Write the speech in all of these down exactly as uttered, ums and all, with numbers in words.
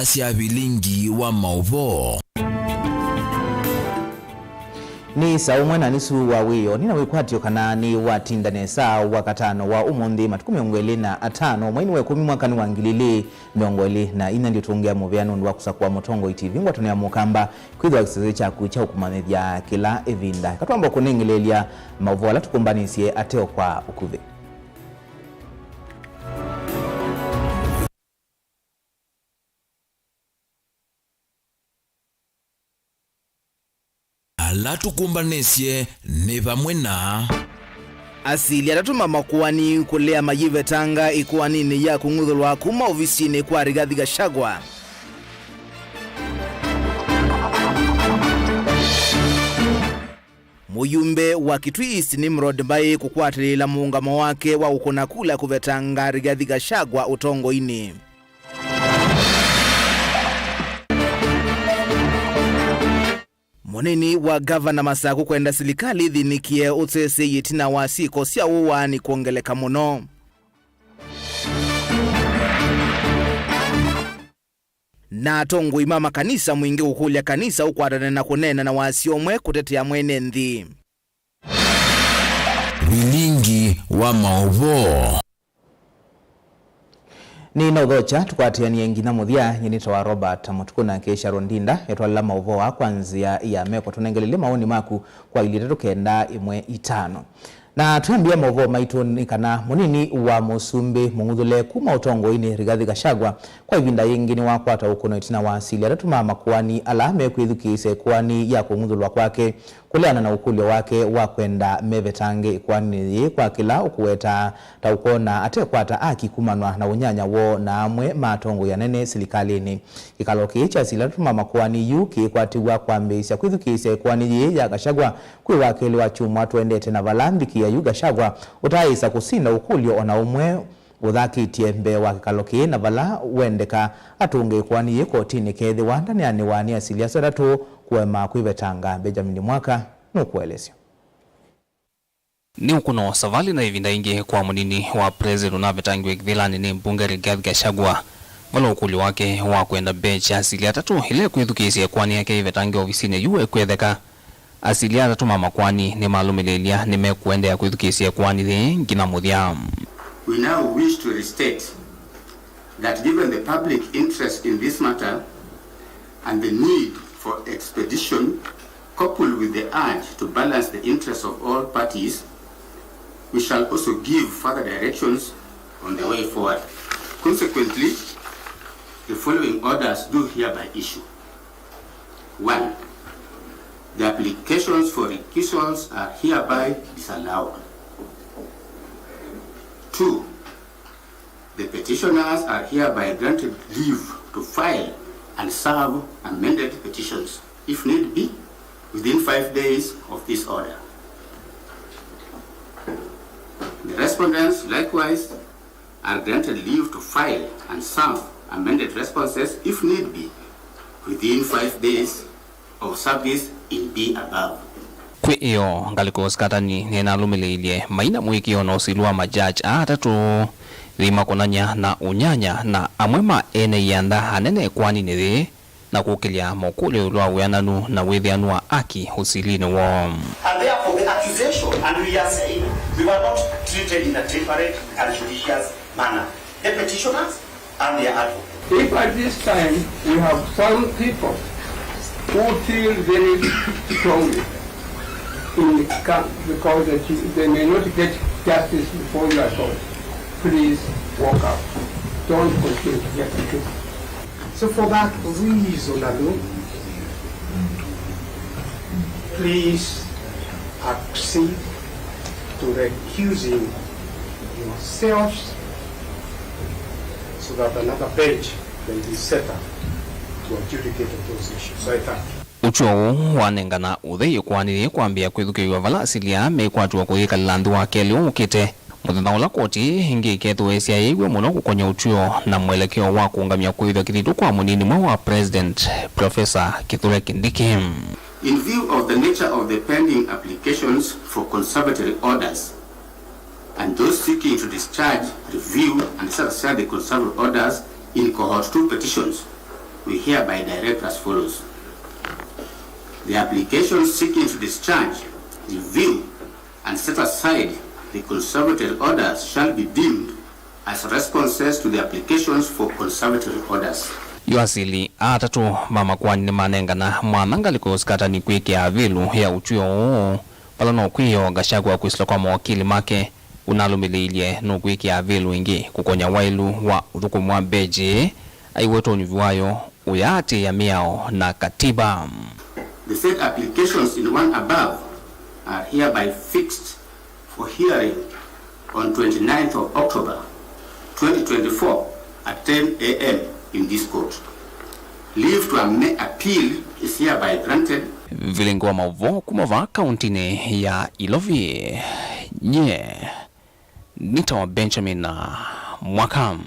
sya vilingi wa maũvoo. Nĩ saa ũmwe na nusu wa wĩoo, nĩna wĩkwatyo kana nĩwatinda nesa Wakatano wa ũmũnthĩ, matukũ mĩongo ĩlĩ na atano, mweinĩ wa ĩkũmi, mwakanĩ wa ngili ilĩ mĩongo ĩlĩ na inya. Ndiũtũngĩa mũvea nũndũ wa kũsakũa Mũtongoi T V, ngwatanĩo ya mũkamba, kwĩthĩwa kĩsese kyaku kya ũkũmanyĩthya kĩla ĩvinda. Katwamba kũnengeleelya maũvoo ala tũkũmbanĩsye ateo kwa ũkuvĩ. Ala tũkũmbanĩsye nĩ vamwe na. Asili atatũ ma makoani kũlea mayĩvetanga ĩkoaninĩ ya kũng'uthũlwa kuma ovisinĩ kwa Rigathi Gachagua. Mũyumbe wa Kitui East Nimrod Mbai kũkwatĩlĩĩla mũũngamo wake wa kũkũna kula kũvetanga Rigathi Gachagua ũtongoinĩ. Mũnini wa ngavana Masaku kwenda silikalĩ ĩthĩnĩkĩe ũsesei ĩtina wa syĩko sya ũaani kwongeleka mũno. Na atongoi ma makanisa, mwingĩ kũkũlya kanisa ũkwatane na kũneena na wasya ũmwe kũtetea mwene nthĩ. Vilingi wa maũvoo. Nĩnaũthokya tũkwatĩanĩe nginya mũthya. Nyie nĩtawa Robert Mũtukũ, nake Sharon Ndinda etwalĩla maũvoo aa kwa nzĩa ya meko. Tũnengelelye maoni maku kwa ilĩ itatũ kenda ĩmwe itano. Na twĩambĩa maũvoo maitũ nĩ kana mũnini wa mũsumbĩ mũng'uthũle kuma ũtongoinĩ Rigathi Gachagua kwa ĩvinda yĩngĩ nĩwakwata ũkũno ĩtina wa asili atatũ ma makoani ala mekwĩthukĩĩsya ĩkoani ya kũng'uthũlwa kwake. Kũleana na ũkũlyo wake wa kwenda mevetange ĩkoaninĩ yĩĩ kwa kĩla ũkũwetaa ta ũkwona atekwata aki kumanwa na ũnyanya woo na amwe ma atongoi anene silikalĩnĩ. Kĩkalo kĩĩ kya asili atatũ ma makoani yu kĩĩkwatĩw'a kwambĩĩsya kwĩthukĩĩsya ĩkoani yĩĩ ya Gachagua kwĩ wakelĩ wa kyumwa tũendete, na vala nthikĩĩa yu Gachagua ũtaaĩsa kũsinda ũkũlyo o na ũmwe ũthakĩtye mbee wa kĩkalo kĩĩ, na vala wendeka atũnge ĩkoani yĩĩ kotinĩ keethĩwa ndaneanĩwa nĩ asili asu atatũ kũema kwĩvetanga. Benjamin Mwaka nũkũelesya. Nĩ ũkũno savalĩ na ĩvinda yĩngĩ kwa mũnini wa president ũnavetangiwe kĩvĩlanĩ nĩ mbunge Rigathi Gachagua, vala ũkũlyo wake wa kwenda mbee kya asili atatũ ĩla ĩkwĩthukĩĩsya ĩkoani yake ĩvetange ovisinĩ yu ekwetheka. Asili atatũ ma makoani nĩmalũmĩlĩĩlya nĩmekũendeea kwĩthukĩĩsya ĩkoani yĩĩ nginya mũthya. We now wish to restate that given the public interest in this matter and the need for expedition, coupled with the urge to balance the interests of all parties, we shall also give further directions on the way forward. Consequently, the following orders do hereby issue. One, the applications for recusals are hereby disallowed. Two, the petitioners are hereby granted leave to file and serve amended petitions, if need be, within five days of this order. The respondents, likewise, are granted leave to file and serve amended responses, if need be, within five days of service in B above. Kwĩ ĩyo, ngalĩko ya ũsikatani nĩnalũmĩlĩĩlye maina mũĩkĩĩo na ũsili wa majaji aa atatũ yĩimakũnany'a na ũnyanya na amwe ma ene ianda anene ĩkoaninĩ yĩĩ, na kũkĩlya mokũlyo ĩũlũ wa wĩananu na wĩthĩanu wa aki ũsilinĩ woo. And therefore the accusation, and we are saying we were not treated in a temperate and judicious manner. The petitioners and their advocates. If at this time we have some people who feel very strongly in the camp because that you, they may not get justice before your court, please walk out. Don't continue to get the case. So for that reason alone, please accede to recusing yourselves so that another bench can be set up to adjudicate those issues. I thank you. Ũtw'o ũũ wanengana ũthei ĩkoani yĩĩ kwambĩĩa kwĩthukĩĩw'a vala asilia mekwatĩwa kũyĩkalĩla nthĩ wa kelĩ ũũ ũkĩte. Mũthenya ũla koti ĩngĩ ĩkethĩwa ĩsyaĩĩw'e mũno kũkony'a ũtw'o na mwelekeo wa kũũngamya kũĩthw'a kĩthitũ kwa mũnini mweũ wa President, Professor Kithure Kindiki. In view of the nature of the pending applications for conservatory orders and those seeking to discharge, review and set aside the conservatory orders in cohort two petitions, We hereby direct as follows. The applications seeking to discharge, review, and set aside the conservatory orders shall be deemed as responses to the applications for conservatory orders. Yu asili atatũ ma makoani nĩmanengana mwanya ngalĩko ya ũsikatani kwĩkĩa avĩlu ya ũtw'ĩo ũũ, vala no kwĩoo Gachagua kwĩsĩla kwa mawakili make ũnalũmĩlĩilye nũkwĩkĩa avĩlu ĩngĩ kũkony'a waĩlu wa ũthũkũmi wa mbeji aiweta ũnyuvi wayo ũyaatĩĩa mĩao na katiba. The said applications in one above are hereby fixed for hearing on twenty-ninth of October twenty twenty-four at ten a m in this court. Leave to ame-, appeal is hereby granted. Vilingi wa maũvoo kuma vaa kauntinĩ ya Ilovi. Nye nĩtawa Benjamin Mwaka.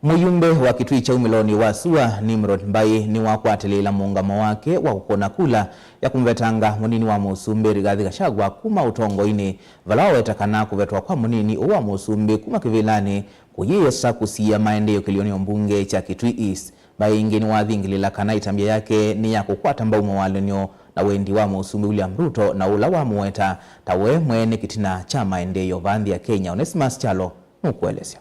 Mũyumbe wa Kitui kya umĩlonĩ wa sua, Nimrod Mbai, nĩwakwatĩlĩĩla mũũngamo wake wa kũkũna kula ya kũmũvetanga mũnini wa mũsumbĩ Rigathi Gachagua kuma ũtongoinĩ, vala waweta kana kũvetwa kwa mũnini ũũ wa mũsumbĩ kuma kĩvĩlanĩ kũyĩsa kũsiĩa maendeeo kĩlĩonĩ mbunge kya Kitui East. Mbai ĩngĩ nĩwathingĩlĩla kana ĩtambya yake nĩ ya kũkwata mbau mawalany'o na wendi wa mũsumbĩ William Ruto na ũla wamũweta ta we mwene kĩtina kya maendeeo vaa nthĩ ya Kenya. Onesmus Kyalo nũkũelesya.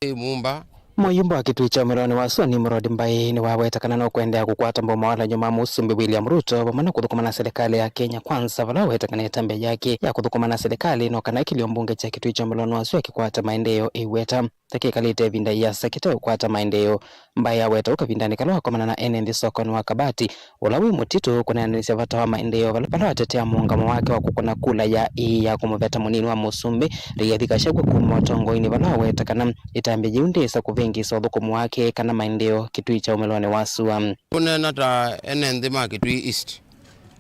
Ĩ mumba. Mũyumbe wa Kitui kya umĩlonĩ wa sua Nimrod Mbai nĩwaweta kana no kũendeea kũkwata mbau mawalany'o ma mũsumbĩ William Ruto vamwe na kũthũkũma na silikalĩ ya Kenya Kwanza, vala waweta kana ĩtambya yake ya kũthũkũma na silikalĩ no kana kĩlio mbunge kya Kitui kya umĩlonĩ wa sua kĩkwata maendeeo ĩweta. Ta kĩkalĩte ĩvinda ĩasa kĩteũkwata maendeeo. Mbai aweta ũu kavindanĩ kala wakomana na ene nthĩ sokonĩ wa Kabati, ũla wĩ mũtitũ, kũneenanĩsya vata wa maendeeo vala, vala watetea mũũngamo wake wa kũkũna kula ya ĩĩ ya kũmũveta mũnini wa mũsumbĩ Rigathi Gachagua kuma ũtongoinĩ, vala waweta kana ĩtambya yĩu ndĩĩsa kũvĩngĩĩsa ũthũkũmi wake kana maendeeo Kitui kya umĩlonĩ wa sua. Kũneena ta ene nthĩ ma Kitui East,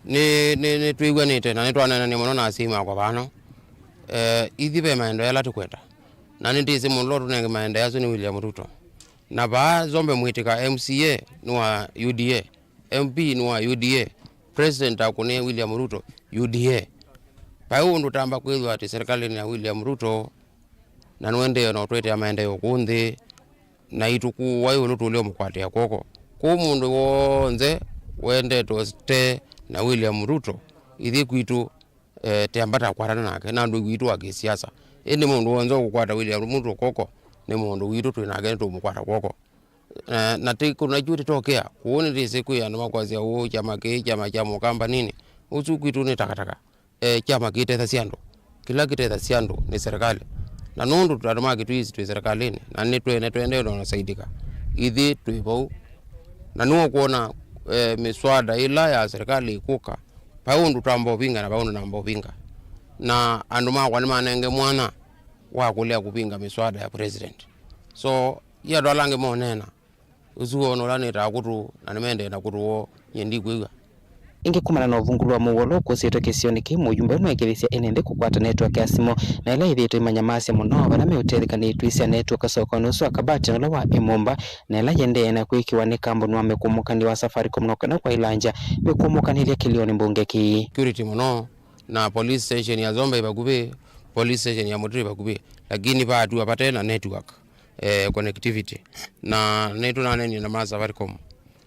nĩ, nĩ, nĩtwĩw'anĩte na nĩtwaneenanie mũno na asyai makwa vano. Eh, ithyĩ ve maendeeo ala tũkwenda. Na nĩndĩsĩ mũndũ ũla ũtũnenge maendeeo asu nĩ William Ruto. Na vaa Zombe mwĩtĩka M C A nĩ wa U D A, M P nĩ wa U D A, President akũnĩe William Ruto, U D A. Vai ũndũ tamba kwĩthwa atĩ serikalĩnĩ ya William Ruto, na nũendee na ũtũetea maendeeo kũũ nthĩ, na itũkũwa ĩũlũ tũlea ũmũkwatĩa kw'oko. Kwoou mũndũ w'onthe wendete ũtee na William Ruto, ithyĩ kwitũ eh, tĩambata kwatana nake, na andũ witũ wa kĩsiasa. Ĩndĩ mũndũ w'onthe ũkũkwata William Ruto kw'oko, nĩ mũndũ witũ twĩ nake, nĩtũũmũkwata kw'oko. Eh, na tĩ kũna kyũ tĩtokea, kũu nĩtĩsĩ kwĩ andũ makwasya ũũ, kyama kĩĩ, kyama kya Mũkamba nini. Ũsu kwitũ nĩ takataka. Eh, kyama kĩtethasya andũ. Kĩla kĩtethasya andũ nĩ serikali. Na nũndũ andũ ma Kitui East twĩ serikalĩnĩ, na nĩtwene twende na ũsaidika. Ithyĩ twĩ vau. Na nĩwe ũkwona, eh, mĩswada ĩla ya serikali ĩkũka, vai ũndũ twamba ũvinga na vai ũndũ namba ũvinga. Na andũ makwa nĩmanenge mwanya wa kũlea kũvinga mĩswada ya president. So, ĩ andũ ala angĩ moneena, ũsu woo nũla nĩtaa kũtũ, na nĩmendee na kũtũ woo, nyie ndikwĩw'a. Ĩngĩ kumana na ũvungũlu wa mũuo ũla ũkũsĩtwe kĩsionĩ kĩu, mũyumbe ũmwe ekĩthisya ene nthĩ kũkwata network ya simũ, na ĩla yĩthĩĩtwe ĩmanyamasya mũno vala meũtetheka nĩ itui sya network sokonĩ ũsu wa Kabati na ũla wa Ĩmumba, na ĩla yĩendee na kwĩkĩwa nĩ kambuni wa mĩkũmũkanĩlyo wa Safaricom no kana kwaĩlangya mĩkũmũkanĩlyo kĩlĩonĩ mbunge kĩĩ. Security mũno, na police station ya Zombe ĩ vakuvĩ, police station ya Mũtitũ ĩ vakuvĩ, lakini vaatw'a vate na network, eh, connectivity. Na nĩtũnaneenie na ma Safaricom,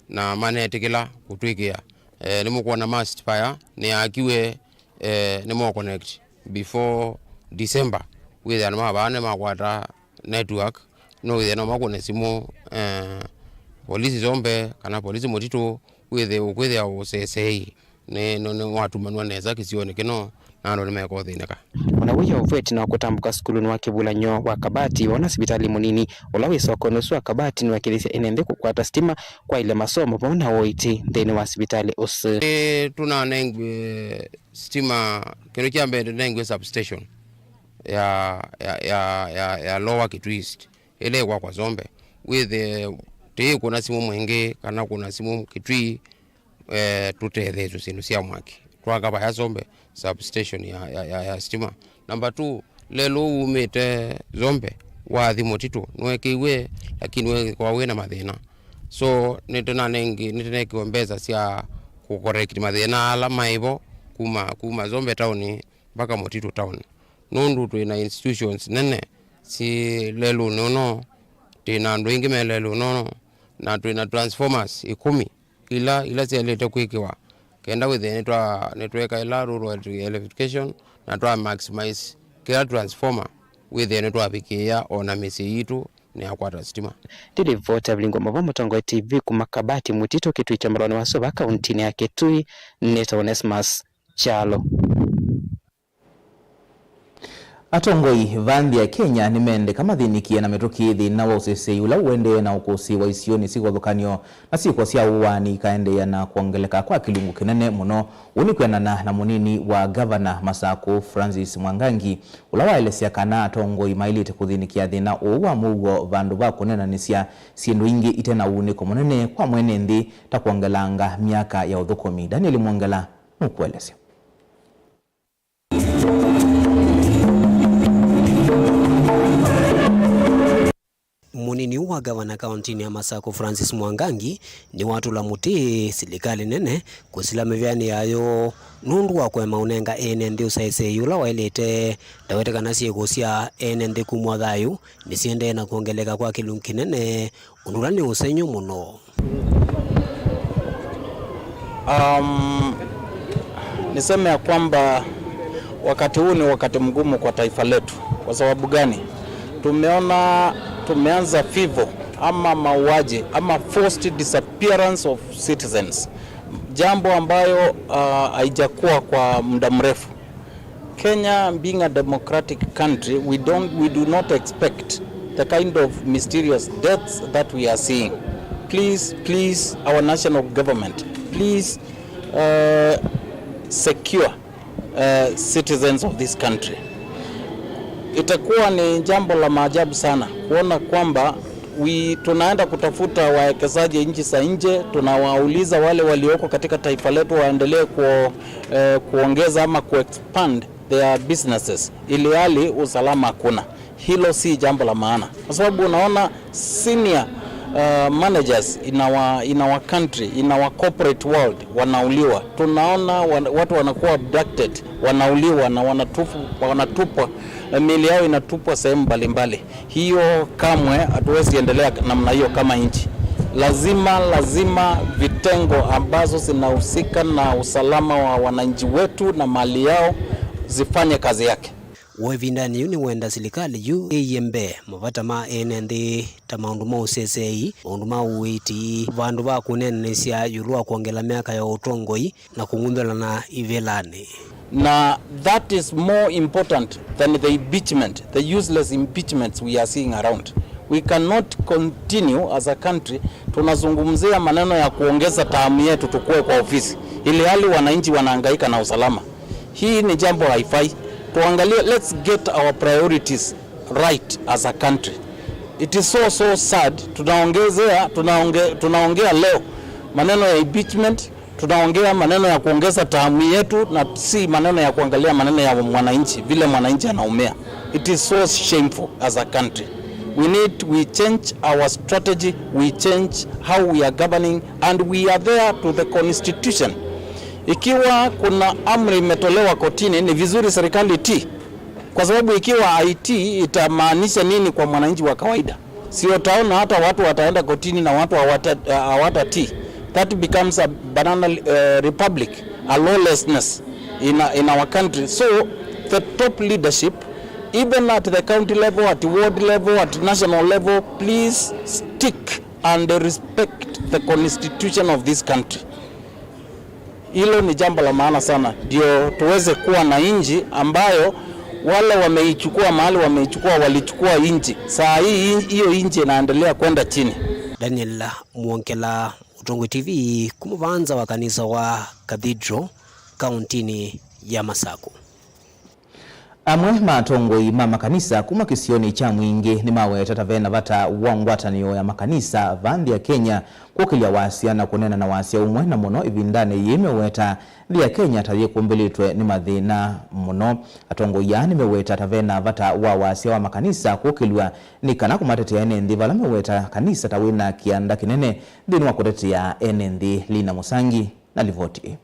na manetĩkĩla kũtwĩkĩa. Eh, nĩmũkwona mast paya nĩyaakiwe, eh, nĩ mo connect before December. Wĩthĩa andũ ma vaa nĩmakwata network, no wĩthĩa no makũne simũ, eh, polisi Zombe kana polisi Mũtitũ, wĩthĩ ũkwĩthĩa ũsesei nĩ, nĩ, nĩwatumanwa nesa kĩsionĩ kĩno, na andũ nĩmekũthĩnĩka. O na wĩya ũvweti na kũtambũka sukulunĩ wa kĩvulany'o wa Kabati, ona sivitalĩ mũnini ũla wĩ sokonĩ ũsu wa Kabati nĩwekĩlĩsye ene nthĩ kũkwata sitima kwaĩlya masomo vamwe na ũiiti nthĩnĩ wa sivitalĩ ũsu. Nĩtũnanengiwe sitima, kĩndũ kya mbee tũnengiwe substation ya, ya, ya, ya, ya Lower Kitui East, ĩla ĩkwakwa Zombe. Wĩthĩe tĩĩkũna simũ Mwingĩ kana kũna simũ Kitui, eh, tũtetheesw'e syĩndũ sya mwaki. Twaka vaya Zombe substation ya, ya, ya, ya stima. Number two, lelũ ũũ wumĩte Zombe wathi Mũtitũ nĩwekĩiwe, lakini wĩthĩwa wĩ na mathĩna. So, nĩtũnanengi-, nĩtũnekiwe mbesa sya kũcorrect mathĩna ala maĩ vo kuma, kuma Zombe taoni mpaka Mũtitũ taoni. Nũndũ twĩ na institutions nene syĩ lelũnĩ ũno, Twĩ na andũ aingĩ me lelũ nono, na twĩ na transformers ikũmi ila, ila syaĩlĩte kwĩkĩwa kenda wĩthĩe nĩtwa-, nĩtweka ĩla rural electrification na twa maximize kĩla transformer wĩthĩe nĩtwavikĩĩa o na mĩsyĩ yitũ nĩyakwata sitima. Nĩ livoti ya Vilingwa Mova, Mũtongoi T V kuma Kabati Mũtitũ, Kĩtui kya Mbaloni wa Suva, kauntinĩ ya Kĩtui, nĩtawa Onesmus Kyalo. Atongoi va nthĩ ya Kenya nĩmendeka mathĩnĩkĩe na mĩtũkĩ thĩna wa ũsesei ũla ũendee na ũkũsĩ wa isionĩ syĩ kĩvathũkany'o na syĩko sya ũaani ikaendeea na kwongeleka kwa kĩlungu kĩnene mũno. Ũu nĩ kwĩanana na mũnini wa ngavana Masakũ, Francis Mwangangi, ũla waelesya kana atongoi maĩlĩte kũthĩnĩkĩa thĩna ũũ wa mũuo vandũ va kũneenanĩsya syĩndũ ingĩ ite na uunĩko mũnene kwa mwene nthĩ, ta kwongelanga myaka ya ũthũkũmi. Daniel Mwongela nũkũelesya. Mũnini wa ngavana kauntinĩ ya Masakũ, Francis Mwangangi, nĩwatũla mũtĩ silikalĩ nene kũsila mĩvĩanĩ yayo nũndũ wa kũema ũnenga ene nthĩ ũsesei ũla waĩlĩte. Ndawete kana syĩko sya ene nthĩ kumw'a thayũ nĩsiendee na kwongeleka kwa kĩlungu kĩnene, ũndũ ũla nĩ ũsengy'o mũno. Um, niseme ya kwamba wakati huu ni wakati mgumu kwa taifa letu. Kwa sababu gani? Tumeona, tumeanza fivo ama mauaji ama forced disappearance of citizens, jambo ambayo, uh, haijakuwa kwa muda mrefu. Kenya being a democratic country, we don't, we do not expect the kind of mysterious deaths that we are seeing. Please, please, our national government, please, uh, secure, uh, citizens of this country. Itakuwa ni jambo la maajabu sana kuona kwamba we, tunaenda kutafuta wawekezaji nchi za nje, tunawauliza wale walioko katika taifa letu waendelee kuo-, eh, kuongeza ama kuexpand their businesses, ili hali usalama hakuna. Hilo si jambo la maana, kwa sababu unaona senior, uh, managers in our, in our country, in our corporate world wanauliwa. Tunaona wan-, watu wanakuwa abducted, wanauliwa na wanatufu-, wanatupwa, eh, miili yao inatupwa sehemu mbalimbali. Hiyo kamwe hatuwezi endelea namna hiyo kama nchi. Lazima, lazima vitengo ambazo zinahusika na usalama wa wananchi wetu na mali yao zifanye kazi yake. Wĩ ĩvindanĩ yĩu nĩwenda silikalĩ yu ĩie mbee mavata ma ene nthĩ ta maũndũ ma ũsesei, maũndũ ma ũiiti, vandũ va kũneenanĩsya ĩũlũ wa kwongela myaka ya ũtongoi na kũng'unzũlana ivĩlanĩ. Na that is more important than the impeachment, the useless impeachments we are seeing around. We cannot continue as a country tunazungumzia maneno ya kuongeza taamu yetu tukue kwa ofisi, ili hali wananchi wanahangaika na usalama. Hii ni jambo haifai. Tuangalie, let's get our priorities right as a country. It is so, so sad. Tunaongezea, tunaonge-, tunaongea leo maneno ya impeachment, tunaongea maneno ya kuongeza taamu yetu na si maneno ya kuangalia maneno ya mwananchi, vile mwananchi anaumia. It is so shameful as a country. We need, we change our strategy, we change how we are governing, and we adhere to the constitution. Ikiwa kuna amri imetolewa kotini, ni vizuri serikali itii, kwa sababu ikiwa haitii, itamaanisha nini kwa mwananchi wa kawaida? Si utaona hata watu wataenda kotini na watu hawata-, hawatatii. That becomes a banana, uh, republic, a lawlessness in, in our country. So the top leadership, even at the county level, at ward level, at national level, please stick and respect the constitution of this country. Hilo ni jambo la maana sana, ndio tuweze kuwa na nchi ambayo wale wameichukua mahali wameichukua, walichukua nchi. Saa hii, hiyo nchi inaendelea kwenda chini. Daniel Mwongela, Ũtongoi T V, kuma vanza wa kanisa wa Cathedral, kauntinĩ ya Masakũ. Amwe ma atongoi ma makanisa kuma kĩsionĩ kya Mwingĩ nĩmaweta ta vena vata wa ngwatanĩo ya makanisa va nthĩ ya Kenya kũkĩlya wasya na kũneena na wasya ũmwe, na mũno ĩvindanĩ yĩĩ meweta nthĩ ya Kenya ta yĩkũmbĩlĩtwe nĩ mathĩna mũno. Atongoi aa nĩmeweta ta vena vata wa wasya wa makanisa kũkĩlw'a nĩ kana kũmatetea ene nthĩ, vala meweta kanisa ta wĩna kĩanda kĩnene nthĩnĩ wa kũtetea ene nthĩ. Lina Mũsangi na livoti ĩĩ.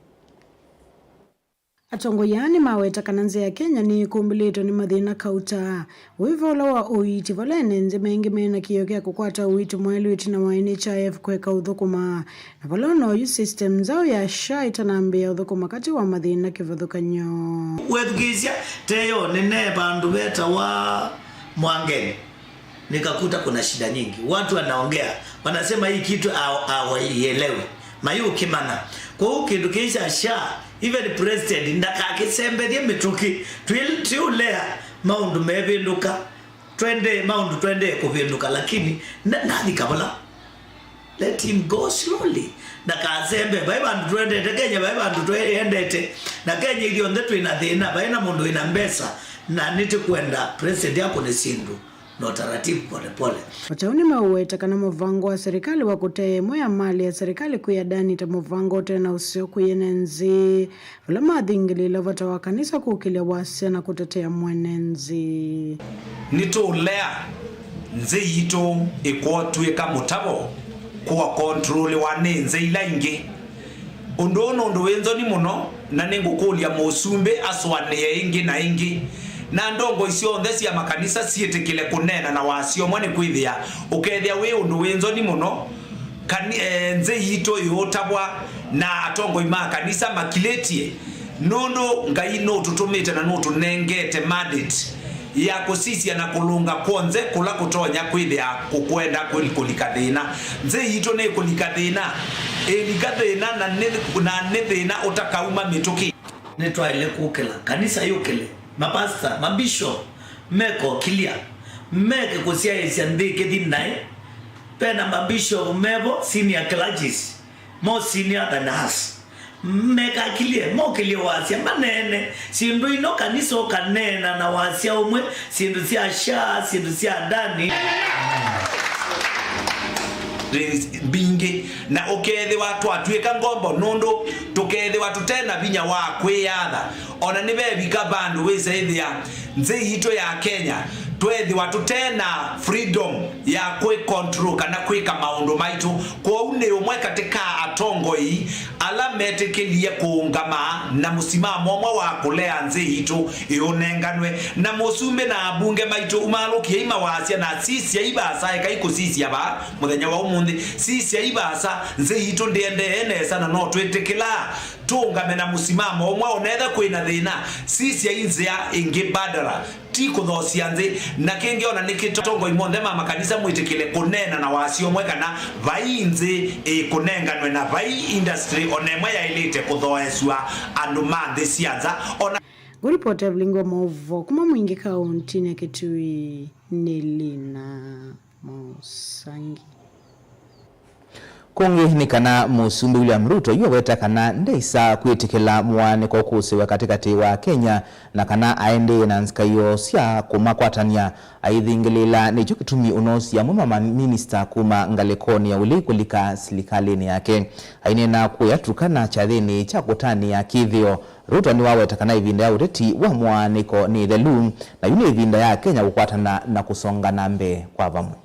Atongoi aa nĩmaweta kana nzĩ ya Kenya nĩkũmbĩlĩtwe nĩ mathĩna kauta. Ũivo ũla wa ũiiti, vala ene nzĩ maingĩ mena kĩĩo kya kũkwata ũiiti mwaĩlu ĩtina wa N H I F kũeka ũthũkũma, na vala ona oyu system nzaũ ya SHA ĩtanambĩĩa ũthũkũma katĩ wa mathĩna kĩvathũkany'o. Wethukĩĩsya teyo nene vandũ vetawa Mwangeni, nikakuta kuna shida nyingi. Watu wanaongea, wanasema hii kitu hawa-, hawaielewi. Mayũkĩmana. Kwoou kĩndũ kĩĩ kya SHA, even president ndakakĩsembethye mĩtũkĩ. Twĩ-, twĩũlea maũndũ mevĩndũka. Twendee maũndũ twendee kũvĩndũka, lakini na-, nathi kavala. Let him go slowly. Ndakasembe. Vai vandũ twendete Kenya, vai vandũ twendete. Na Kenya ithyonthe twĩ na thĩna, vai na mũndũ wĩ na mbesa, na nĩtĩkwenda president akũne syĩndũ na ũtaratibu pole pole. Atau nĩmeũweta kana mũvango wa serikali wa kũtea ĩmwe ya mali ya serikali kwĩ adani ta mũvango ũte na ũseo kwĩ ene nzĩ, vala mathingĩlĩĩla vata wa kanisa kũkĩlya wasya na kũtetea mwene nzĩ. Nĩtũũlea nzĩ yitũ ĩkwotw'ĩka mũtavo kũa kontrolĩwa nĩ nzĩ ila ingĩ. Ũndũ ũũ nĩ ũndũ wĩ nzoni mũno, na nĩngũkũlya mũsumbĩ asũanĩe ĩngĩ na ĩngĩ, na ndongoi syonthe sya makanisa syĩtĩkĩle kũneena na wasya ũmwe, nĩkwĩthĩa ũkethĩa wĩ ũndũ wĩ nzoni mũno. Kani-, eh, nzĩ yitũ ĩũtavwa na atongoi ma kanisa makilĩtye, nũndũ Ngai nũtũtũmĩte na nũtũnengete mandate ya kũsisya na kũlũnga kw'onthe kũla kũtonya kwĩthĩa kũkwenda kũli-, kũlika thĩna. Nzĩ yitũ nĩkũlika thĩna, ĩlika thĩna, na nĩ, na nĩ thĩna ũtakauma mĩtũkĩ. Nĩtwaĩle kũkĩla, kanisa yũkĩle, mapasta, mabishop, meko clear, meke kũsyaĩĩsya nthĩ kĩthi naĩ. Ve na mabishop mevo, senior clergies, more senior than us. Mekakilie, mokĩlye wasya, maneene syĩndũ ino, kanisa ũkaneena na wasya ũmwe, syĩndũ sya SHA, syĩndũ sya ndani. Mbingĩ, na ũkethĩwa twatw'ĩka ngombo, nũndũ tũkethĩwa tũte na vinya wa kwĩyatha. Ona nĩvevika vandũ wĩsa ĩthĩa nzĩ yitũ ya Kenya, tweethĩwa tũte na freedom ya kwĩ control kana kwĩka maũndũ maitũ. Kwoou nĩ ũmwe katĩ ka atongoi ala metĩkĩlie kũũngama na mũsimamo ũmwe wa kũlea nzĩ yitũ ĩũnenganwe. Na mũsumbĩ na ambunge maitũ, umaalũkiei mawasya na sisyai vaasa, ekai kũsisya vaa mũthenya wa ũmũnthĩ, sisyai vaasa, nzĩ yitũ ndĩendee nesa na no twĩtĩkĩlaa tũũngame na mũsimamo ũmwe, onetha kwĩ na thĩna, sisyai nzĩa ĩngĩ mbadala, ti kũthoosya nzĩ. Na kĩngĩ, ona nĩkĩ atongoi monthe ma makanisa mwĩtĩkĩle kũneena na wasya ũmwe kana vai nzĩ ĩkũnenganwe na vai industry ona ĩmwe yaĩlĩte kũthoesw'a andũ ma nthĩ sya nza. Ona ngũripota Evelyn wa Maũvoo kuma Mwingi kaũntinĩ ya Kitui nĩ Lina Mũsangi. Kũngĩ nĩ kana Mũsumbĩ William Ruto yu aweta kana ndaisa kwĩtĩkĩla mũaanĩko kũsĩwa katĩkatĩ wa Kenya, na kana aendee na nzikaĩo sya kũmakwatany'a aithingĩlĩĩla. Nĩkyo kĩtumi ũnoosya amwe ma maminista kuma ngalĩkonĩ ya ũlei kũlika silikalĩnĩ yake. Aineena kũya Turkana kyathĩnĩ kya kũtanĩa kĩthĩo, Ruto nĩwaweta kana ĩvinda ya ũteti wa mũaanĩko nĩ ĩthelu, na yu nĩ ĩvinda ya Akenya kũkwatana na kũsonga na mbee kwa vamwe.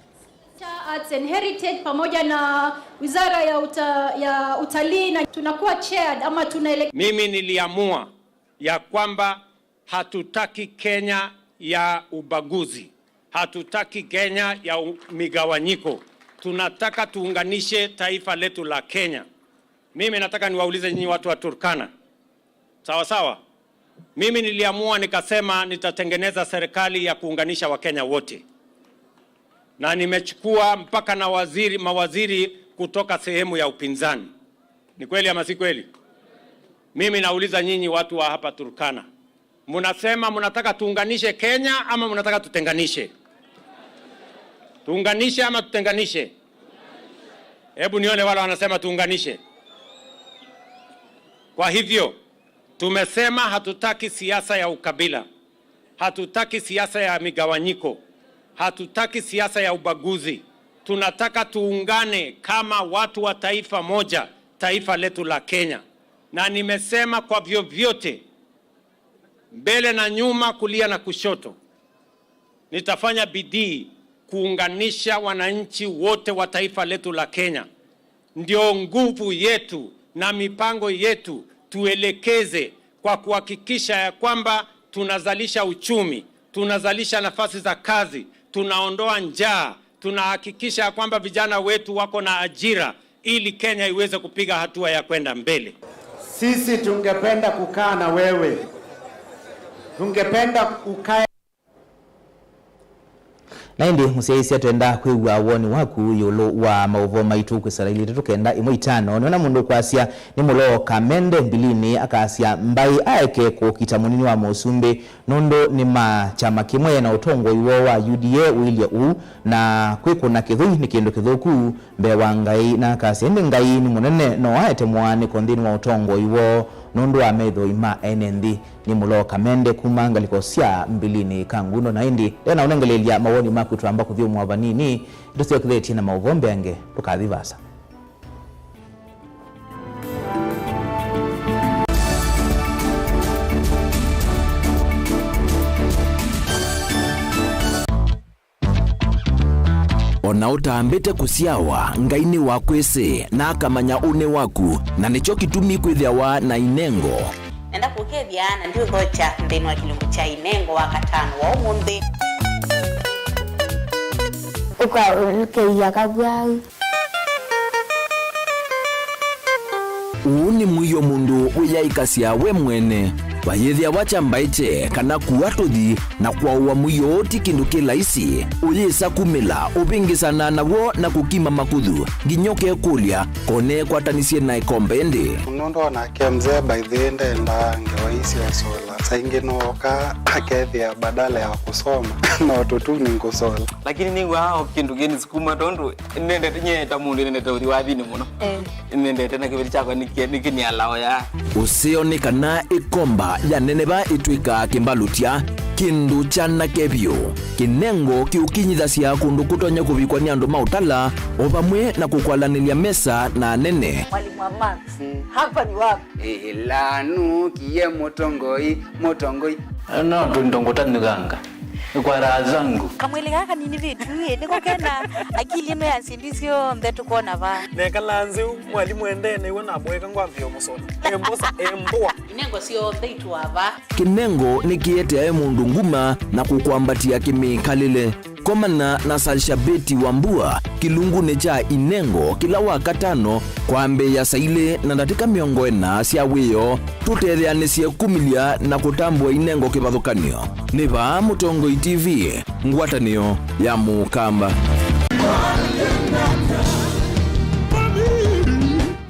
Arts and Heritage pamoja na Wizara ya uta-, ya Utalii, na tunakuwa chaired ama tunaele- Mimi niliamua ya kwamba hatutaki Kenya ya ubaguzi, hatutaki Kenya ya u-, migawanyiko. Tunataka tuunganishe taifa letu la Kenya. Mimi nataka niwaulize nyinyi watu wa Turkana, sawa sawa? Mimi niliamua nikasema nitatengeneza serikali ya kuunganisha Wakenya wote. Na nimechukua mpaka na waziri, mawaziri kutoka sehemu ya upinzani. Ni kweli ama si kweli? Mimi nauliza nyinyi watu wa hapa Turkana. Mnasema mnataka tuunganishe Kenya ama mnataka tutenganishe? Tuunganishe ama tutenganishe? Hebu nione wale wanasema tuunganishe. Kwa hivyo, tumesema hatutaki siasa ya ukabila, hatutaki siasa ya migawanyiko, hatutaki siasa ya ubaguzi. Tunataka tuungane kama watu wa taifa moja, taifa letu la Kenya. Na nimesema kwa vyovyote, mbele na nyuma, kulia na kushoto, nitafanya bidii kuunganisha wananchi wote wa taifa letu la Kenya. Ndio nguvu yetu na mipango yetu tuelekeze kwa kuhakikisha ya kwamba tunazalisha uchumi, tunazalisha nafasi za kazi, tunaondoa njaa, tunahakikisha ya kwamba vijana wetu wako na ajira, ili Kenya iweze kupiga hatua ya kwenda mbele. Sisi tungependa kukaa na wewe. Tungependa ukae Na ĩndĩ, mũsyaĩĩsya, twenda kwĩw'a woni waku ĩũlũ wa maũvoo maitũ kwĩsĩla ilĩ itatũ kenda ĩmwe itano. Nĩona mũndũ ũkwasya nĩ Mũloo Kamende Mbilinĩ, akasya mbaĩ aeke kũkita mũnini wa mũsumbĩ nũndũ nĩ ma kyama kĩmwe na ũtongoi woo wa U D A ũilye ũu, na kwĩkũna kĩthũi nĩ kĩndũ kĩthũku mbee wa Ngai, na akasya ĩndĩ Ngai nĩ mũnene, no aete mũaanĩko nthĩnĩ wa ũtongoi woo nũndũ wa methoi ma ene nthĩ. Nĩ Mũloo Kamende kuma ngalĩko sya Mbilinĩ Kangundo, na ĩndĩ ndena ũnengeleelya mawoni maku, twamba kũthyũmũa vanini, nĩtũsyokethetye na maũvoo mbeange, ndũkathi vaasa. O na ũtambĩte kũsyawa, Ngai nĩwakwĩsĩ, na akamanya ũnĩ waku, na nĩkyo kĩtumi kwĩthĩawa na inengo. Nenda kũkethya, na ndiũthokya nthĩnĩ wa kĩlungu kya inengo wa katano wa ũmũnthĩ. Ũkaũlũkĩia kavwau. Ũũ nĩ mũio mũndũ wĩyaĩkasya we mwene. Vayĩthĩawa kya mbaĩkye kana kua tũthi, na kwaũa mũio ũũ ti kĩndũ kĩ laisi. Ũyĩsa kumĩla, ũvĩngĩsana naw'o na kũkima makũthũ, nginya ũkekũlya, ko neekwatanisye na ĩkombe ĩndĩ. Nũndũ o nake mzee by the way ndendaa ngewa ii sya ũsola. Saa ingĩ nooka akethĩa badala ya kũsoma, no tũtuni ngũsola. Lakini nĩw'aa o kĩndũ kĩnisukuma tondũ nĩnendete, nyie ta mũndũ nĩnendete ũthi wathinĩ mũno. Eh. Nĩnendete na kĩveti kyakwa nĩkĩ-, nĩkĩnialaa ũya. Ũseo nĩ kana ĩkomba ya neneva ĩtw'ĩkaa kĩmbalũtya, kĩndũ kyanake vyũ. Kĩnengo kĩũkinyithasya kũndũ kũtonya kũvikwa nĩ andũ ma ũtala, o vamwe na kũkwalanĩlya mesa na anene. Mwalimu wa maths, hapa ni wapi? Ĩla nũkie mũtongoi, mũtongoi. No tũindo ngũtanyũkanga. Kwa raha zangu. Kamwĩlĩ kaa kanini vitu ĩ, nĩko kena akili ĩno ya syĩndũ syonthe tũkona vaa. Nekalaa nzeu, mwalimũ endee nĩw'o namũeka ngwambĩĩa ũmũsũna. Embosa, embũa. Inengo syonthe itũa vaa. Kĩnengo nĩkĩeteae mũndũ nguma na kũkwambatĩa kĩmĩkalĩle. Komana na Salshabeti Wambua kĩlungunĩ kya inengo kĩla wa katano kwambĩĩa saa ilĩ na ndatĩka mĩongo ĩna sya wĩoo. Tũtetheanĩsye kumĩlya na kũtambũa inengo kĩvathũkany'o. Nĩ vaa Mũtongoi T V, ngwatanĩo ya Mũkamba.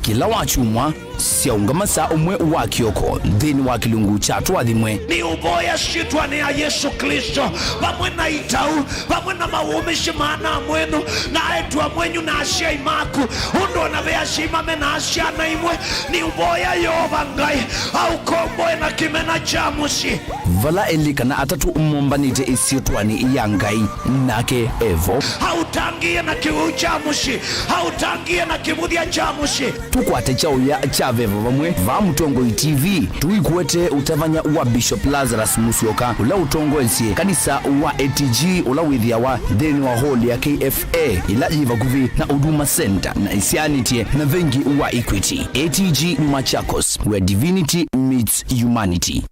Kĩla wakyumwa, syaũngama saa ũmwe wa kĩoko nthĩnĩ wa kĩlungu kya Tũathimwe. Nĩũvoya syĩtwanĩ ya Yesũ Klĩsto, vamwe na itau, vamwe na mawũmĩsyo ma ana mwenyu, na aĩtu amwenyu, na asyai maku, ũndũ o na ve asyai mame na syana imwe. Nĩũvoya Yeova Ngai aũkomboe na kĩmena kya mũsyĩ. Vala elĩ kana atatũ mombanĩte ĩsyĩtwanĩ ya Ngai, nake evo. Aũtangĩĩe na kĩwĩu kya mũsyĩ, aũtangĩĩe na kĩvũthya kya mũsyĩ. Tũkwate kyaũya kya veva vamwe vaa Mũtongoi T V. Tũikwete ũtavany'a wa Bishop Lazarus Musyoka, ũla ũtongoesye kanisa wa A T G, ũla wĩthĩawa nthĩnĩ wa hall ya K F A, ĩla yĩ vakuvĩ na Huduma Center, na ĩsyaanĩtye na vengi wa Equity. A T G Machakos, where divinity meets humanity.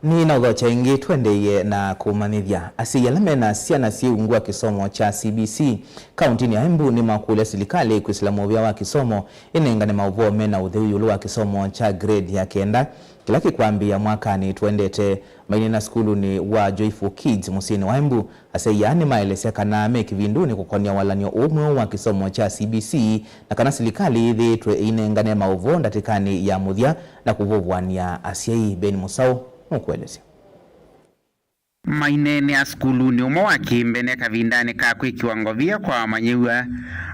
Nĩnaũthokya ĩngĩ, tũendeeie na kũmanyĩthya. Asyai ala me na syana syĩ ungu wa kĩsomo kya C B C kaũntĩnĩ ya Embu nĩmakũlya silikalĩ kwĩsĩla mũvĩa wa kĩsomo ĩnengane maũvoo me na ũtheu ĩũlũ wa kĩsomo kya grade ya kenda kĩla kĩkwambĩĩa mwakanĩ tũendete. Maineena sukulunĩ wa Joyful Kids mũsyĩnĩ wa Embu, asyai aa nĩmaelesya kana me kĩvindunĩ kũkonya walany'o ũũ mweũ wa kĩsomo kya C B C, na kana silikalĩ yĩthĩĩtwe ĩinengane maũvoo ndatĩkanĩ ya mũthya na kũvũvũanĩa asyai. Ben Mũsaũ nũkũelesya. Maineenea sukulunĩ ũmwe wa kĩmbene kavindanĩ ka kwĩkĩwa ngovia kwa amanyĩw'a,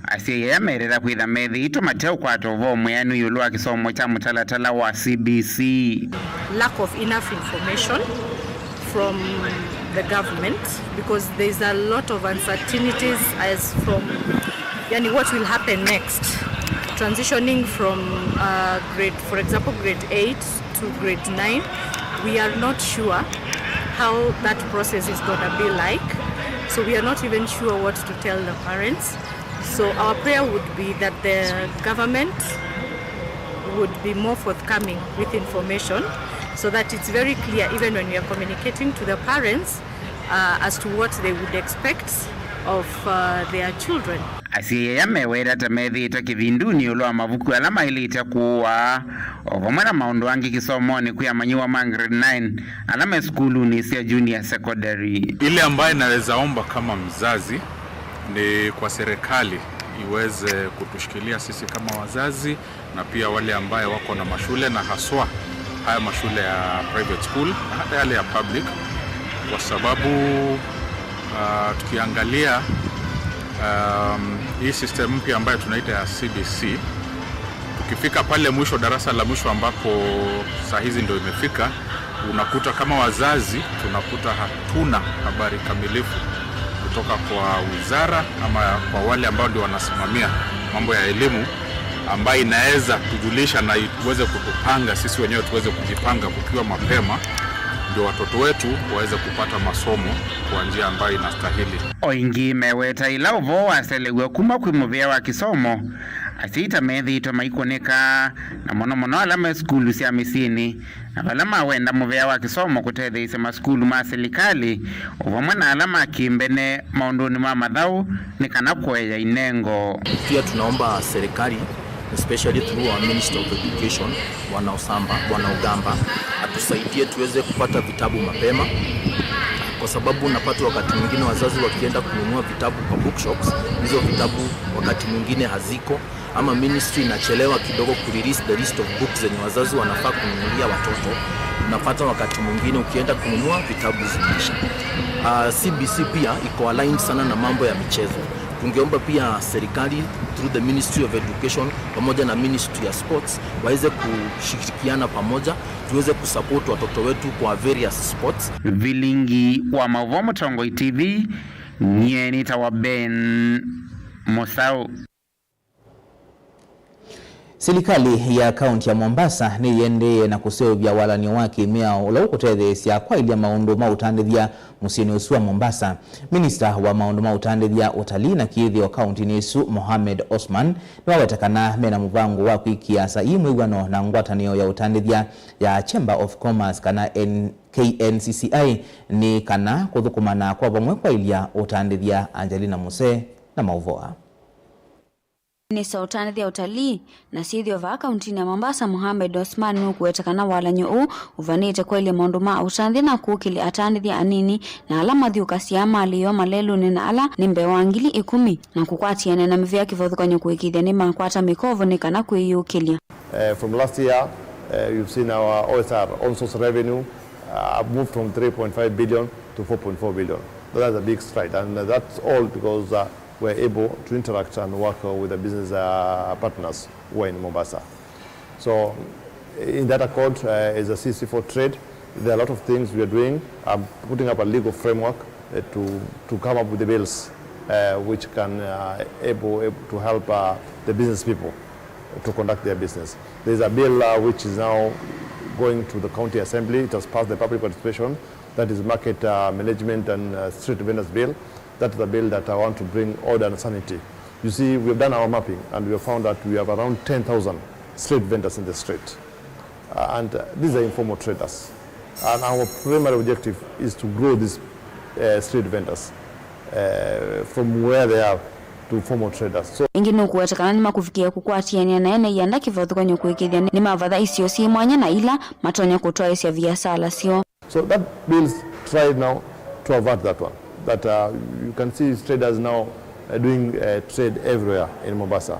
asyai aya merĩra kwĩtha methĩĩtwe mateũkwata ũvoo mwĩanu ĩũlũ wa kĩsomo kya mũtalatala wa C B C. Lack of enough information from the government, because there's a lot of uncertainties as from, yani, what will happen next, transitioning from, uh, grade, for example, grade eight to grade nine, We are not sure how that process is gonna be like, so we are not even sure what to tell the parents. So our prayer would be that the government would be more forthcoming with information so that it's very clear even when we are communicating to the parents uh, as to what they would expect of uh, their children. Asyai aya meweta ta methĩĩtwe kĩvindunĩ ĩũlũ wa mavuku ala maĩlĩte kũũa, o vamwe na maũndũ angĩ kĩsomonĩ kwĩ amanyĩw'a ma grade nine ala me sukulunĩ sya junior secondary. Ile ambayo naweza omba kama mzazi ni kwa serikali iweze kutushikilia sisi kama wazazi na pia wale ambaye wako na mashule, na haswa haya mashule ya private school na hata yale ya public, kwa sababu ah, tukiangalia um, hii system mpya ambayo tunaita ya C B C, tukifika pale mwisho, darasa la mwisho ambapo saa hizi ndio imefika, unakuta kama wazazi tunakuta hatuna habari kamilifu kutoka kwa wizara ama kwa wale ambao ndio wanasimamia mambo ya elimu, ambayo inaweza kujulisha na iweze kutupanga sisi wenyewe, tuweze kujipanga kukiwa mapema, ndio watoto wetu waweze kupata masomo kwa njia ambayo inastahili. O ĩngĩ meweta ĩla ũvoo waselew'a kuma kwĩ mũvĩa wa kĩsomo, asyai ta methĩĩtwe maikũnĩka, na mũno mũno ala me sukulu sya mĩsyĩnĩ, na vala mawenda mũvĩa wa kĩsomo kũtetheesya masukulu ma silikalĩ, o vamwe na ala ma kĩmbene maũndũnĩ ma mathaũ, nĩ kana kũea inengo. Pia tunaomba serikali, especially through our Minister of Education, Bwana Osamba, Bwana Ogamba, atusaidie tuweze kupata vitabu mapema, kwa sababu unapata wakati mwingine wazazi wakienda kununua vitabu kwa bookshops, hizo vitabu wakati mwingine haziko, ama ministry inachelewa kidogo kurelease the list of books zenye wazazi wanafaa kununulia watoto, unapata wakati mwingine ukienda kununua vitabu zimeisha. Uh, C B C pia iko aligned sana na mambo ya michezo. Tungeomba pia serikali through the Ministry of Education pamoja na Ministry ya Sports waweze kushirikiana pamoja, tuweze kusupport watoto wetu kwa various sports. Vilingi wa Mauvoo, Mũtongoi T V, nyie nĩtawa Ben Mũsaũ. Silikalĩ ya kaunti ya Mombasa nĩyĩendeee na kũseũvya walany'o wa kĩmĩao ũla ũkũtetheesya kwaĩlya maũndũ ma ũtandĩthya mũsyĩnĩ ũsu wa Mombasa. Minista wa maũndũ ma ũtandĩthya, ũtalii na kĩĩthĩo kauntinĩ ĩsu, Mohamed Osman, nĩwaweta kana mena mũvango wa kwĩkĩa saii mwĩw'ano na ngwatanĩo ya ũtandĩthya ya Chamber of Commerce kana N-, K N C C I nĩ kana kũthũkũmana kwa vamwe kwaĩlya ũtandĩthya. Angelina Muse na maũvoo aa. Minista wa ũtandĩthya, ũtalii na syĩthĩo vaa kauntinĩ ya Mombasa, Mohamed Osman, nũkũweta kana walany'o ũũ ũvanĩte kwaĩlya maũndũ ma ũtandĩthya na kũkĩlya atandĩthya anini na ala mathyũkasya malĩ yoo malelũnĩ na ala nĩ mbee wa ngili ĩkũmi, na kũkwatĩanĩa na mĩvĩa kĩvathũkany'o kũĩkĩĩthya nĩmakwata mĩkovo nĩ kana kwĩyũkĩlya. Uh, from last year, uh, you've seen our O S R, own source revenue, uh, moved from three point five billion to four point four billion. That's a big stride, and that's all because uh, we're able to interact and work uh, with the business uh, partners who are in Mombasa. So, in that accord, uh, as a C C for Trade, there are a lot of things we are doing. I'm putting up a legal framework uh, to, to come up with the bills uh, which can uh, able, able to help uh, the business people to conduct their business. There's a bill uh, which is now going to the County Assembly. It has passed the public participation. That is Market uh, Management and uh, Street Vendors Bill. That is a bill that I want to bring order and sanity. You see, we have done our mapping and we have found that we have around ten thousand street vendors in the street. Uh, and uh, these are informal traders. And our primary objective is to grow these uh, street vendors uh, from where they are to formal traders. So, ĩngĩ nũkũweta kana nĩmakũvikĩĩa kũkwatĩanĩa na ene ianda kĩvathũkany'o kũĩkĩĩthya nĩmavatha isio syĩ mwanya na ila matonya kũtwaĩsya viasala syoo. So that bill is tried now to avert that one. That uh, you can see traders now uh, doing uh, trade everywhere in Mombasa.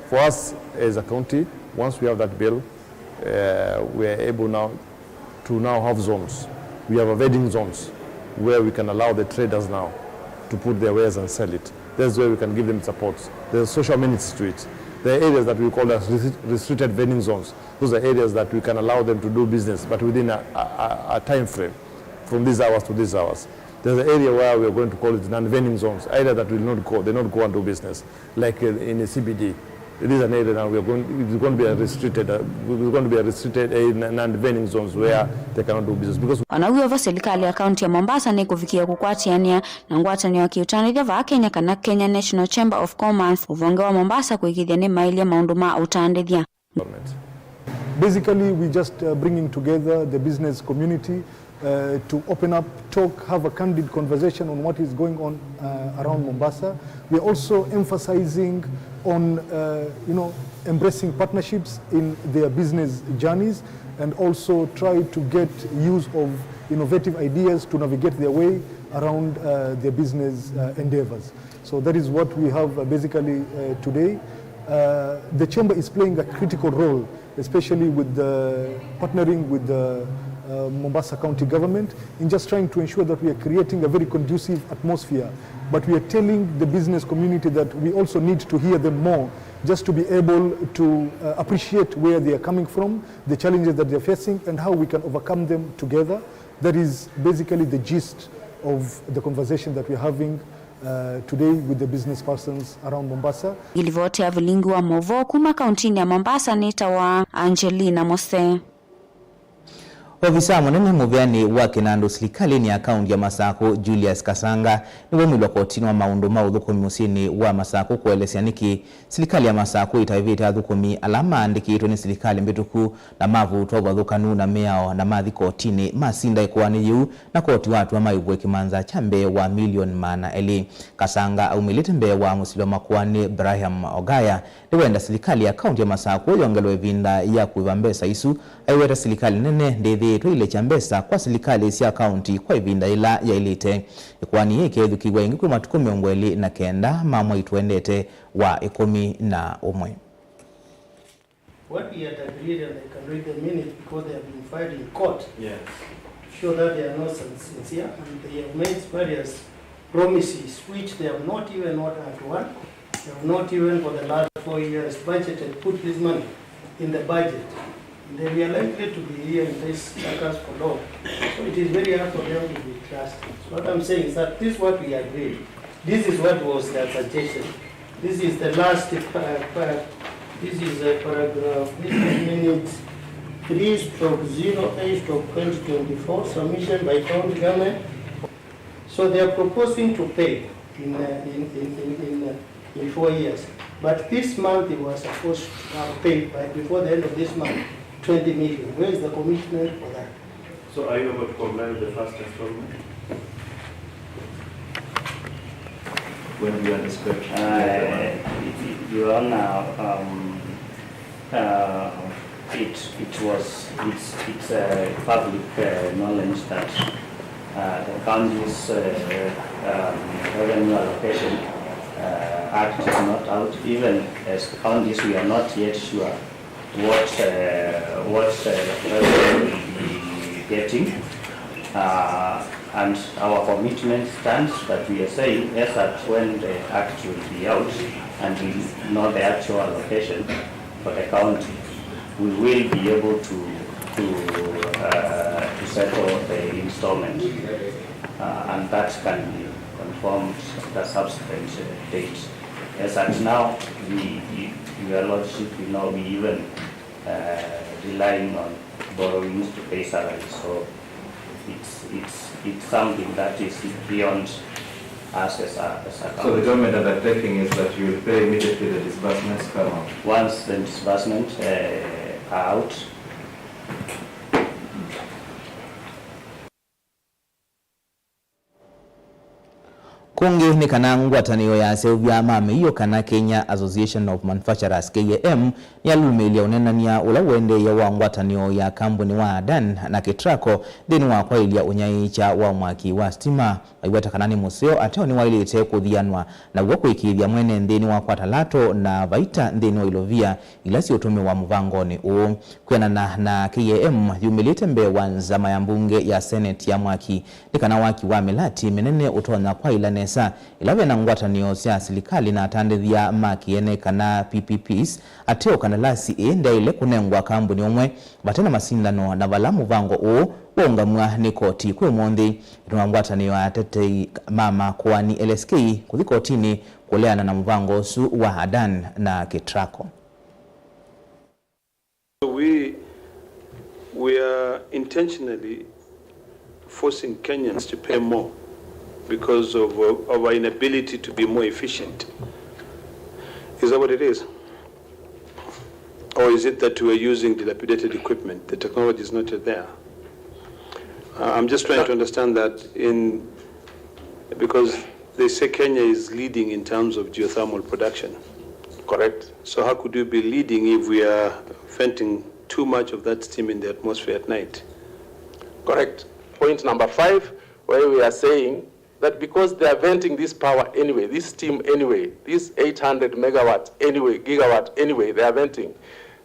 For us as a county, once we have that bill, uh, we are able now to now have zones. We have a vending zones where we can allow the traders now to put their wares and sell it. That's where we can give them supports. There's social amenities to it. There are areas that we call as restri- restricted vending zones. Those are areas that we can allow them to do business, but within a, a, a time frame, from these hours to these hours. There's an area where we are going to call it non-vending zones, area that will not go, they not go and do business, like uh, in the C B D. It is an area now we are going, it's going to be a restricted, uh, it's going to be a restricted, uh, non-vending zones where they cannot do business because Ona wĩ o vo, silikalĩ ya kaunti ya Mombasa nĩkũvikĩĩa kũkwatĩanĩa na ngwatanĩo ya kĩũtandĩthya vaa Kenya, kana Kenya National Chamber of Commerce, ũvonge wa Mombasa kũĩkĩĩthya nĩmaĩlya maũndũ ma ũtandĩthya. Government. Basically, we just, uh, bringing together the business community, uh, to open up, talk, have a candid conversation on what is going on, uh, around Mombasa. We are also emphasizing on, uh, you know, embracing partnerships in their business journeys and also try to get use of innovative ideas to navigate their way around, uh, their business, uh, endeavors. So that is what we have, uh, basically, uh, today. Uh, the chamber is playing a critical role, especially with the partnering with the, uh, Mombasa County Government in just trying to ensure that we are creating a very conducive atmosphere. But we are telling the business community that we also need to hear them more, just to be able to, uh, appreciate where they are coming from, the challenges that they are facing, and how we can overcome them together. That is basically the gist of the conversation that we are having, uh, today with the business persons around Mombasa. Ngilivoti ya vilingi wa mauvoo kuma kauntinĩ ya Mombasa nĩtawa Angelina Mose. Ovisa mũnene mũveanĩ wa kĩnandũ silikalĩnĩ ya kaunti ya Masakũ, Julius Kasanga, nĩwaumĩlwa kotinĩ wa maũndũ ma ũthũkũmi mũsyĩnĩ wa Masakũ kũelesya nĩkĩ silikalĩ ya Masakũ ĩtaĩvĩte athũkũmi ala maandĩkĩtwe nĩ silikalĩ mbĩtũku na mavutwa ũvathũkanu na mĩao na mathi kotinĩ masinda ĩkoani yĩu, na koti watw'a maĩvwe kĩmanza kya mbee wa milioni maana elĩ. Kasanga aumĩlĩte mbee wa mũsilwa makoani Brian Ogaya nĩwenda silikalĩ ya kaunti ya Masakũ yongelwe ĩvinda ya kũĩva mbesa isu. Aiweta silikalĩ nene ndĩthĩĩtwe ilekya mbesa kwa silikalĩ sya kaunti kwa ĩvinda yĩla yaĩlĩte. Ĩkoani yĩĩ ĩkeethukĩĩw'a ĩngĩ kwĩ matukũ mĩongo ĩlĩ na kenda ma mwai tũendete wa ĩkũmi na ũmwe. What we had agreed, and I can read the minutes because they have been filed in court, yeah, to show that they are not sin-, sincere, and they have made various promises which they have not even ordered one. They have not even for the last four years budgeted, put this money in the budget. And then we are likely to be here in this circus for long. So it is very hard for them to be trusted. So what I'm saying is that this is what we agreed. This is what was their suggestion. This is the last, uh, uh, this is a paragraph, this is minutes three stroke zero eight stroke twenty twenty-four, submission by county government. So they are proposing to pay in, uh, in, in, in, in, uh, in four years. But this month they were supposed to have paid by, before the end of this month, twenty million. Where is the commitment for that? So are you able to comply with the first installment? When do you anticipate to get the money? Uh, Your Honor, um, uh, it, it was, it's, it's, uh, public, uh, knowledge that, uh, the county's, uh, um, revenue allocation, uh, act is not out. Even as counties, we are not yet sure what, uh, what, uh, the president will be getting. Uh, and our commitment stands that we are saying, as at when the act will be out and we know the actual allocation for the county, we will be able to, to, uh, to settle the installment. Uh, and that can be confirmed at a subsequent, uh, date. As at now, we, we, Your Lordship, you know, we even, uh, relying on borrowings to pay salaries. So it's, it's, it's something that is beyond us as a, as a country. So the government undertaking is that you will pay immediately the disbursements come out? Once the disbursement, uh, are out. Kũngĩ nĩ kana ngwatanĩo ya aseũvya ma mĩio kana Kenya Association of Manufacturers, K A M, nĩyalũlũmĩĩlya ũneenany'a ũla ũendeeie wa ngwatanĩo ya kambunĩ wa Adan na Ketraco nthĩnĩ wa kwaĩlya ũnyaĩĩkya wa mwaki wa sitima. Maiweta kana nĩ mũseo ateo nĩwaĩlĩte kũthianwa naw'o kũĩkĩĩthya mwene nthĩnĩ wa kwata lato na vaita nthĩnĩ wa ilovia ila siũtũmĩwa mũvangonĩ ũũ. Kwĩanana na K A M yumĩlĩte mbee wa nzama ya mbunge ya Senate ya mwaki, nĩ kana waki wa mĩlati mĩnene ũtonya kwaĩla nesa Sa ĩla ve na ngwatanĩo sya silikalĩ na atandĩthya ma kĩene kana P P Ps, ateo kandalasi ĩĩ ndyaĩle kũnengwa kambuni ũmwe vate na masindano, na vala mũvango ũũ waũngamw'a nĩ koti kwĩ ũmũnthĩ. Ĩtũma ngwatanĩo ya atetei ma makoani L S K kũthi kotinĩ kũleana na mũvango ũsu wa Adan na Ketraco. We, we are intentionally forcing Kenyans to pay more because of, of our inability to be more efficient. Is that what it is? Or is it that we are using dilapidated equipment? The technology is not yet there. Uh, I'm just trying to understand that in, because they say Kenya is leading in terms of geothermal production. Correct. So how could you be leading if we are venting too much of that steam in the atmosphere at night? Correct. Point number five, where we are saying that because they are venting this power anyway, this steam anyway, this eight hundred megawatts anyway, gigawatt anyway, they are venting.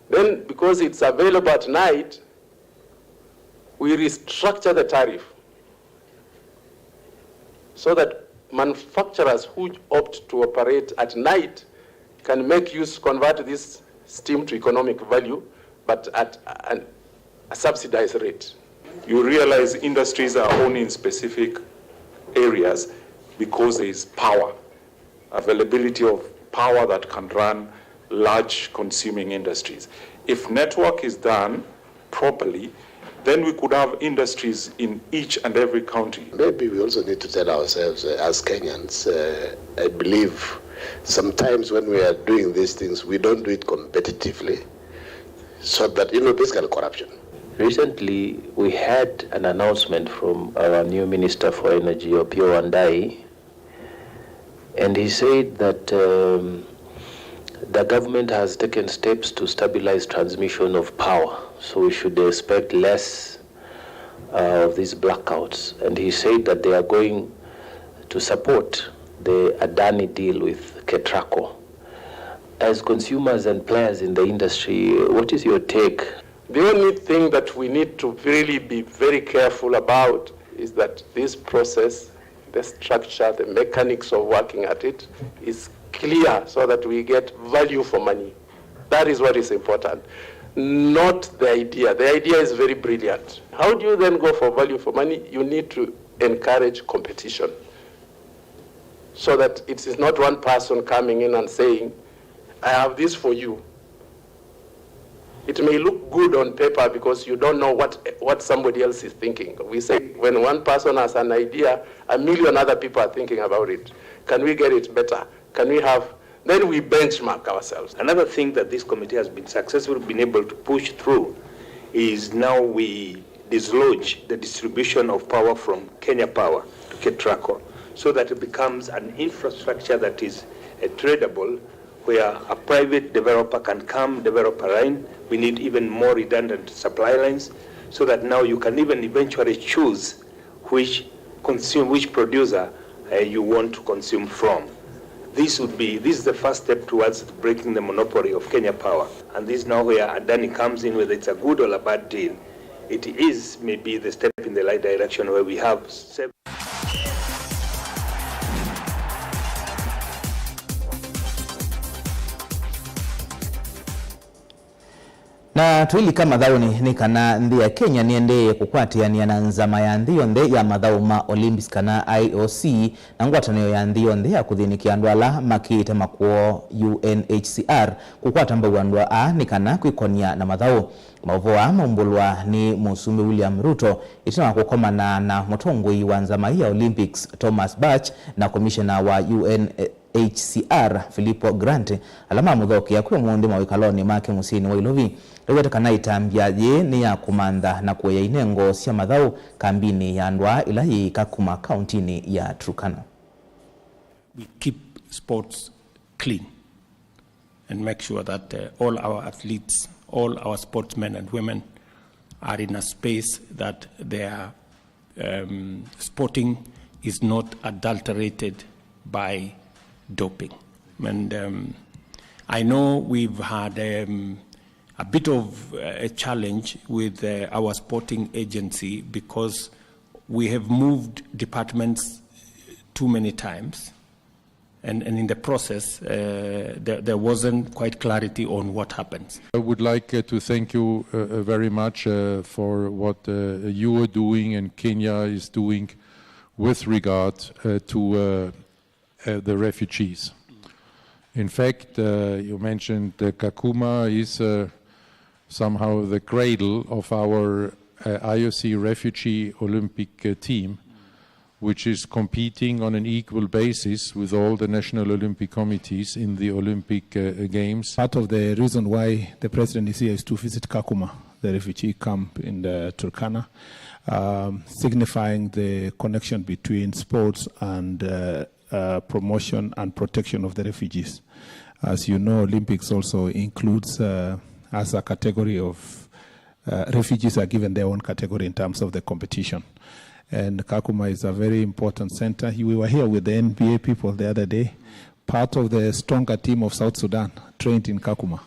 Then because it's available at night, we restructure the tariff so that manufacturers who opt to operate at night can make use, convert this steam to economic value, but at an, a subsidized rate. You realize industries are only in specific areas because there is power, availability of power that can run large consuming industries. If network is done properly, then we could have industries in each and every county. Maybe we also need to tell ourselves, uh, as Kenyans, uh, I believe sometimes when we are doing these things, we don't do it competitively, so that, you know, basically corruption. Recently, we had an announcement from our new Minister for Energy, Opiyo Wandayi, and he said that, um, the government has taken steps to stabilize transmission of power, so we should expect less, uh, of these blackouts. And he said that they are going to support the Adani deal with Ketraco. As consumers and players in the industry, what is your take? The only thing that we need to really be very careful about is that this process, the structure, the mechanics of working at it is clear so that we get value for money. That is what is important, not the idea. The idea is very brilliant. How do you then go for value for money? You need to encourage competition so that it is not one person coming in and saying, "I have this for you." It may look good on paper because you don't know what, what somebody else is thinking. We say when one person has an idea, a million other people are thinking about it. Can we get it better? Can we have, then we benchmark ourselves. Another thing that this committee has been successfully been able to push through is now we dislodge the distribution of power from Kenya Power to Ketraco, so that it becomes an infrastructure that is, uh, tradable, where a private developer can come develop a line. We need even more redundant supply lines, so that now you can even eventually choose which consume, which producer, uh, you want to consume from. This would be, this is the first step towards breaking the monopoly of Kenya Power. And this is now where Adani comes in, whether it's a good or a bad deal. It is maybe the step in the right direction where we have sev- Na tũilika mathaũnĩ, nĩ kana nthĩ ya Kenya nĩendeee kũkwatĩanĩa na nzama ya nthĩ yonthe ya mathaũ ma Olympics kana I O C, na ngwatanĩo ya nthĩ yonthe ya kũthĩnĩkĩa andũ ala makĩĩte makw'o, U N H C R, kũkwata mbau andũ aa nĩ kana kwĩkonia na mathaũ. Maũvoo aa maumbũlwa nĩ Mũsumbĩ William Ruto ĩtina wa kũkomana na mũtongoi wa nzama ii ya Olympics, Thomas Bach, na komishena wa U N H C R, Filippo Grandi, ala mamũthokea kwĩ ũmũnthĩ mawĩkalonĩ make mũsyĩnĩ wa Ilovi. Eweta kana ĩtambya yĩĩ nĩ ya kũmantha na kũea inengo sya mathaũ kambinĩ ya andũ aa ĩla yĩĩka kuma kauntinĩ ya Turkana. We keep sports clean and make sure that, uh, all our athletes, all our sportsmen and women are in a space that their, um, sporting is not adulterated by doping. And, um, I know we've had, um, a bit of, uh, a challenge with, uh, our sporting agency because we have moved departments too many times, and, and in the process, uh, there, there wasn't quite clarity on what happens. I would like uh, to thank you uh, uh, very much uh, for what uh, you are doing and Kenya is doing with regard uh, to uh, uh, the refugees. In fact, uh, you mentioned uh, Kakuma is uh, somehow the cradle of our uh, I O C refugee Olympic uh, team, which is competing on an equal basis with all the national Olympic committees in the Olympic uh, Games. Part of the reason why the president is here is to visit Kakuma, the refugee camp in the Turkana, um, signifying the connection between sports and uh, uh, promotion and protection of the refugees. As you know, Olympics also includes uh, as a category of uh, refugees are given their own category in terms of the competition. And Kakuma is a very important center. We were here with the N B A people the other day. Part of the stronger team of South Sudan trained in Kakuma.